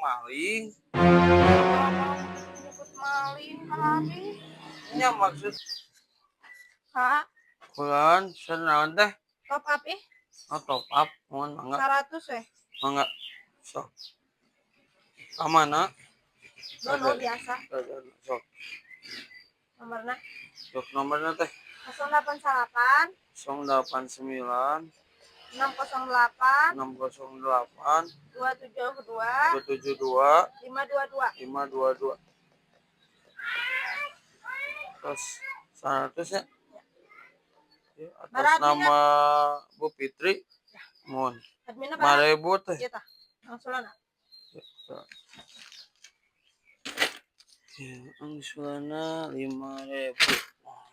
maling. Nyebut maling ka abi. Nya maksud Kak, bulan naon teh? Top up ih. Oh, top up, mohon mangga. 100 eh. Mangga. Sok. Ka mana? Dono biasa. Sok. Nomorna Sok nomorna teh. 088 089 608 608 272 272 522. 522. Terus 100 ya. Ya, atas Barat, nama Bu Fitri. Mohon. Adminna barat. 5000 teh. Iya tah. Angsulan. Ya, angsulanna 5000.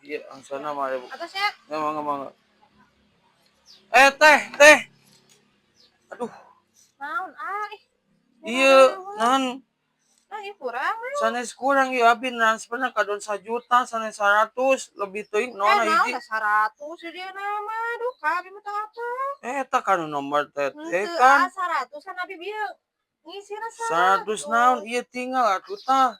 Iya, angsulanna 5000. Atasnya. Ya, mangga mangga. Eh, teh, teh. Aduh, Naon ah ih. Iya, naon Nah, ieu kurang. Sanes kurang ieu, abi transferna kadon 1 juta sanes 100 lebih teuing Eh, nona naon hiji. Da 100 di dieu nama. Aduh, ka abi mah teu apa. Eh, eta kan nomor teteh Henteu kan. Ah 100 kan abi bieu ngisina 100 100. Naon ieu tinggal atuh tah.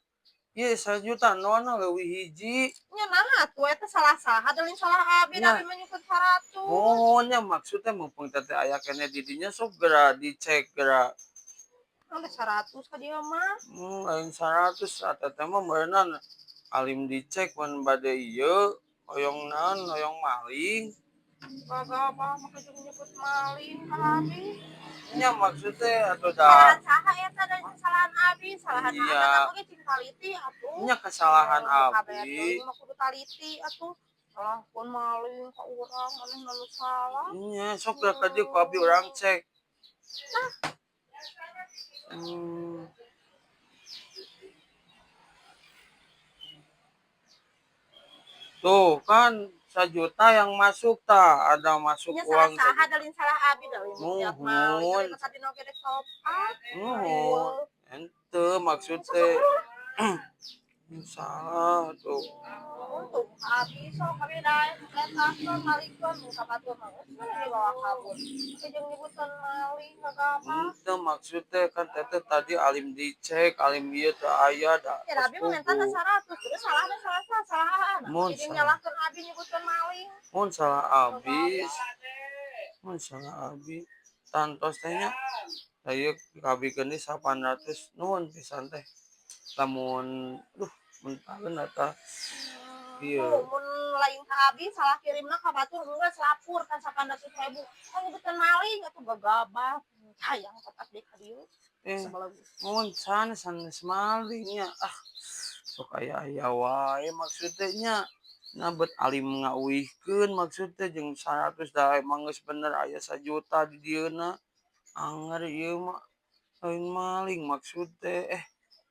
Ieu 1 juta nona leuwih hiji. Nya naha atuh eta salah saha, da lain salah abi, Nya. Da abi mah nyukut 100. Mohon nya, maksudnya mumpung teteh aya keneh di dinya, sok geura dicek geura. Udah 100 ka dieu mah. Lain 100 ah, teteh mah meureunan alim dicek mun bade ieu hoyong naon, hoyong maling. Kagak apa make jeung nyebut maling ka abi. Nya maksudnya atuh da Kesalahan saha eta, da kesalahan abi, salahan Iya. anak oge cing taliti atuh. Nya kesalahan Oh, kabeh abi. teuing mah kudu taliti atuh. Salah pun maling ka urang, manehna nu salah. Nya sok geura ka dieu ku abi urang cek. Tuh kan 1 juta yang masuk tah, ada masuk Nya salah uang saha, da lain salah abi, da lain niat maling. Muhun. Da tadi oge rek top up. Muhun. Ente maksudnya salah tuh. Untuk abi sok abi daek eta malikeun ka batur mah geus we dibawa kabur. Tapi jeung nyebutan maling kagak apa. Ente maksudnya kan teteh tadi alim dicek, alim ieu teu aya da. Ya abi mah mentana 100, terus salahna salah salah salah. Mun Jadi salah. Nyalahkeun abi nyebutkeun maling. Mun salah abi. Mun salah abi. Tantos teh nya. Ieu kabikeun deui 800, nuhun pisan teh. Lamun duh muntaheun eta. Iya. Tuh, mun lain ka abi salah kirimna ka batur geus lapor kan 800.000. Kan nyebutan maling atuh gagabah. Hayang tetap deui ka dieu. Eh, Sebelum mun sanes sanes maling nya. Ah, sok aya-aya wae maksudnya nya. Nah, bet alim ngauihkeun maksudnya jeung 100 da emang geus bener aya 1 juta di dieuna. Anger ieu mah lain maling maksud teh. Eh,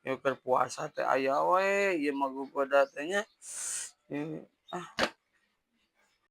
ya keur puasa teh aya we ieu mah gogoda teh nya. Eh, ah.